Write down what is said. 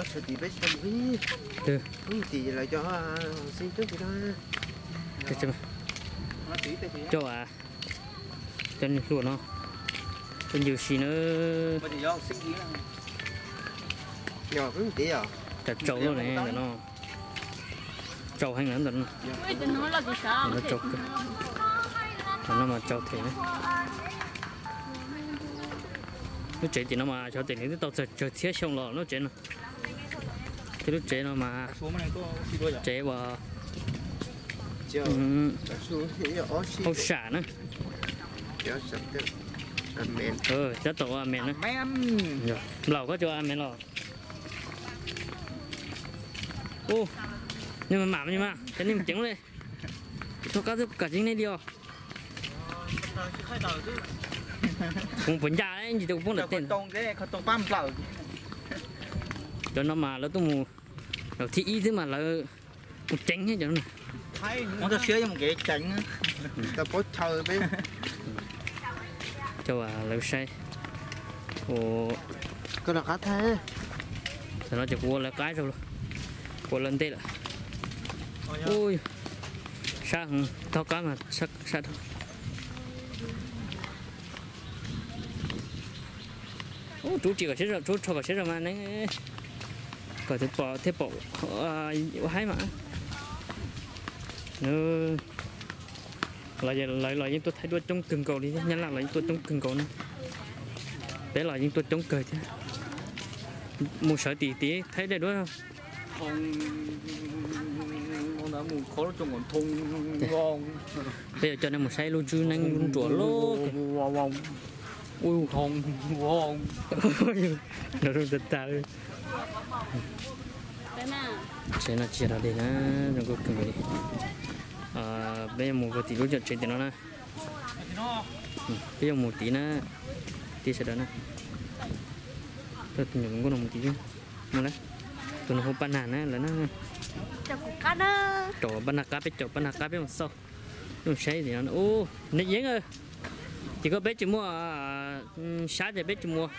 Tim peb tsis tau mus. Tim lawv cov xib coob tim no. Cov, cov niag hluas no, cov ncws si na. Cov tsaus lawm ne ntawm no. Tsaus heev lawm ntawm no. Tsaus kawg. Tam no mas tsaus them na. Lub tsev tim no mas xyov tias nws twb tau txog tsawg txhiab xyoo los lub tsev no. Thiab lub tsev no mas tsev uas hauj sam na. Tab tom ua ames na. Nplaum koj tsis ua ames los? Ub, nej mam mam, nej mam cov nej mus ceev li. Txhob qab twb kam ceev nej li os. Kuv puas ncaj ntsis kuv poob ntawm tej. Cov no mas lawv tuaj mus, lawv thib ib xwb mas lawv mus ceev thiab cov no. Muab txoj sia mus kev ceev. Coj lawv saib. Tam no ces kuv ua lawv qab zaug lawm, kuv ua lawv ntej lawm. Ui, sab heev, thaub qab mas sab dhau. Ub, rub ris kom siab zog, rub rho kom siab zog mas ne, kom tus pom thiaj pom ua haib mas. Lawv los yeej tuaj thaij duab coob kawg nkaus li thiab, Nyab Laj los yeej tuaj coob kawg nkaus na. Peb los yeej tuaj coob kawg thiab. Mus sawv tim tid thaib daim duab. Peb yuav coj nej mus saib lub ntswb neeb lub nruas loj. Ub, no zoo tas tas li. Tsev no tsis yog dog dig na, zoo nkauj kawg nkaus li. Peb yuav mus puag tim lub cov tsev tim no na. Peb yuav mus tid na, tid sawv daws na. Coj tus nyuam nkauj no mus tid. Mus na, tus no hu Paj Nag na lawm na. Caum Paj Nag qab, peb caum Paj Nag qab peb mus xauj, peb mus saib tim no. Ub, nej yeeb, ces koj peb tsis muaj sab ces peb tsis mus.